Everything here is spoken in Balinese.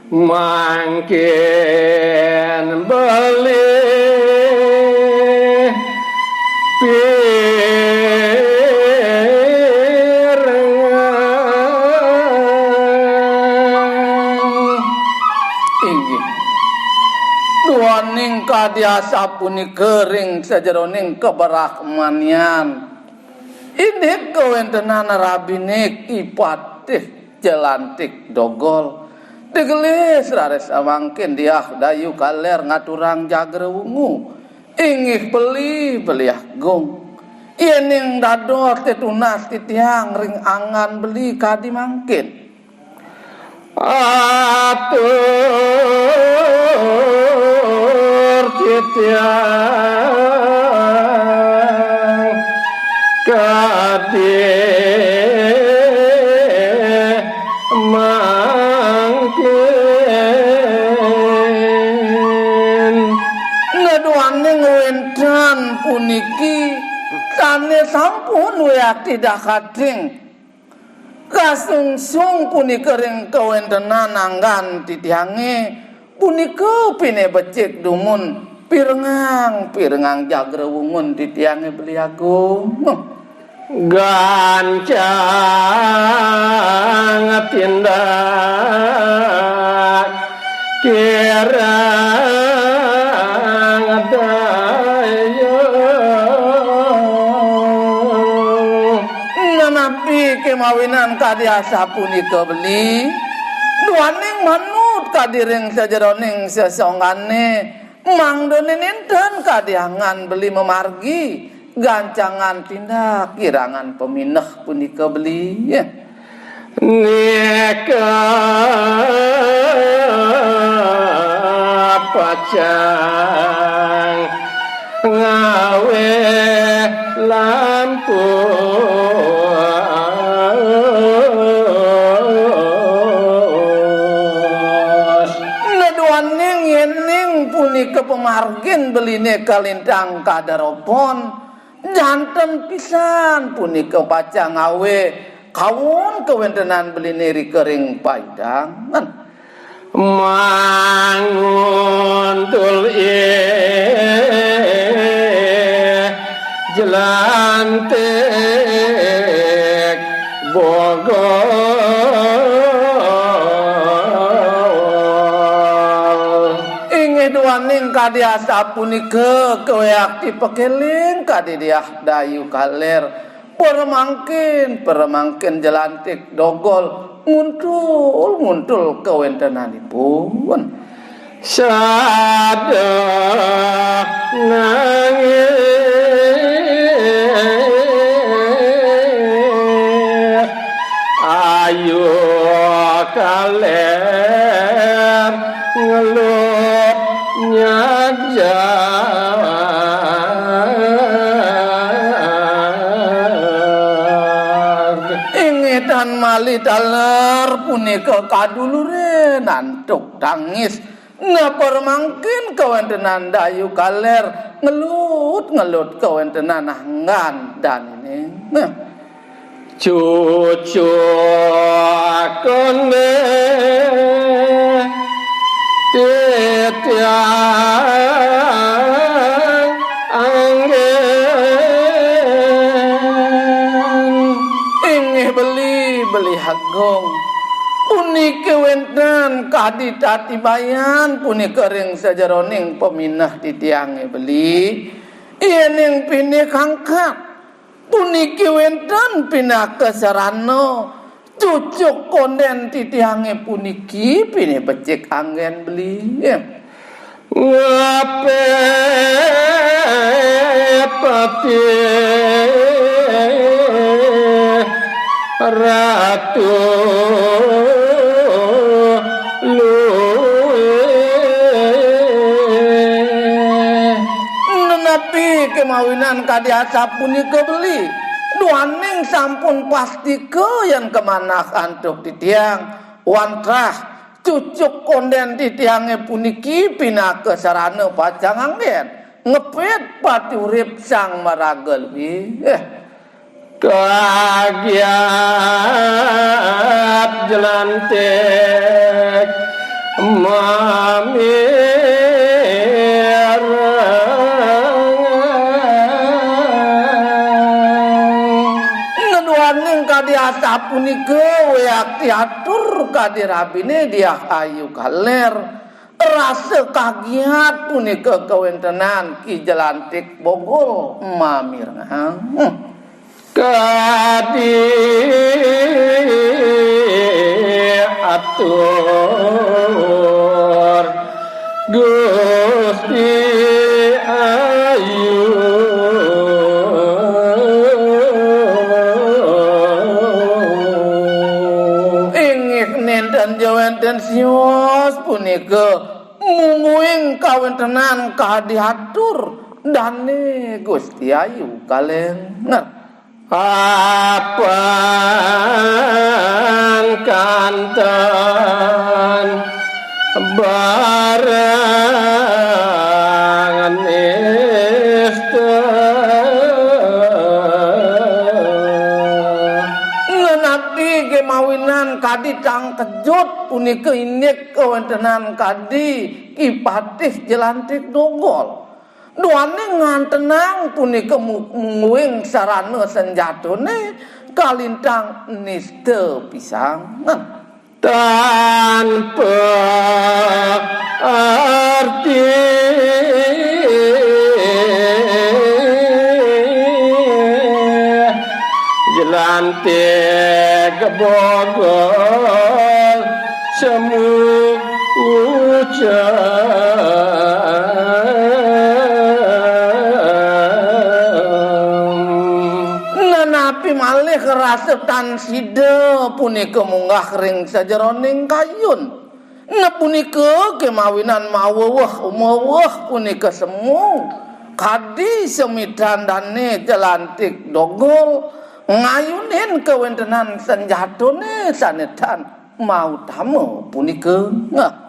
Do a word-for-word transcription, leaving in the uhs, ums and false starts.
Mangkin beli pirengang. Inggih. Duaning kadi asapunika ring sajeroning kabrahmanian. Indik kawentenan rabinik ipatih jelantik dogol. Digelis raris samangkin Diah Dayu Kaler ngaturang jagra wungu. Inggih beli, beli agung. Yening dados tetunas titiang ring anggan beli kadi mangkin. Atur titiang kadi mangkin. Neduaning wénten puniki sané sampun wiakti dakating kasungsung punika ring kawéntenan anggan titiangé, punika pinih becik dumun pirengang, pirengang jagra wungun titiangé beli agung. Gancang tindak kirang daya. Napi kemawinan kadi asapunika beli? Duaning manut kadi ring sajeroning sesonggané, mangdané nénten kadi anggan beli mamargi, gancangan tindak, kirangan pamineh punika beli. Nika pacang ngawé lampus. Neduaning yéning punika pamargin beliné kalintang kadaropon, janten pisan punika pacang ngawé kawon kawéntenan beliné rika ring paidangan. Manguntul ih jelantik bogol. Inggih duaning kadi asapunika kawéakti pakéling kadi Diah Dayu Kaler. Para mangkin, para mangkin jelantik dogol nguntul-nguntul kawéntenanipun. Sada nanging Ayu Kaler ngeluh nyajag. Inggih tan malih taler punika kaduluran antuk tangis. Napa mangkin kawéntenan Dayu Kaler ngelut-ngelut kawéntenan anggan daniné. Nah. Cucuk koné titiang anggén. Inggih beli, beli agung. Puniki wénten kadi tatibayan punika ring sajeroning pamineh titiangé beli. Yéning pinih kangkat, puniki wénten pinaka sarana cucuk kondén titiangé puniki pinih becik anggén beli. Ngapit patih Ratu luwih. Nenapi kemawinan kadi asapunika beli, duaning sampun pastika yén kamanah antuk titiang, wantah cucuk kondén titiangé puniki pinaka sarana pacang anggén ngepit pati urip sang maraga luwih. Kagiat jelantik Mamireng. Ngeduaning kadi asapunika wéakti atur kadi rabiné Diah Ayu Kalér. Rasa kagiat punika kawéntenan Ki Jelantik Dogol mamirengang. Kadi atur Gusti Ayu. Inggih nénten ja wénten sios punika mungguing kawéntenan kadi atur dané Gusti Ayu Kalér. Apan kanten bareng nista. Ngenapi kemawinan kadi tang kejut punika indik kawéntenan kadi Ki Patih Jelantik Dogol. Duaning ngantenang punika mu-, mungguing sarana senjatané kalintang nista pisanan. Tanpa arti Jelantik Dogol semu ucap. Nenapi malih rasa tan sida punika munggah ring sajeroning kayun. Nepunika kemawinan maweweh umeweh punika semu. Kadi semitan dané Jelantik Dogol ngayunin kawéntenan senjatané sané tan mautama punika. Nah,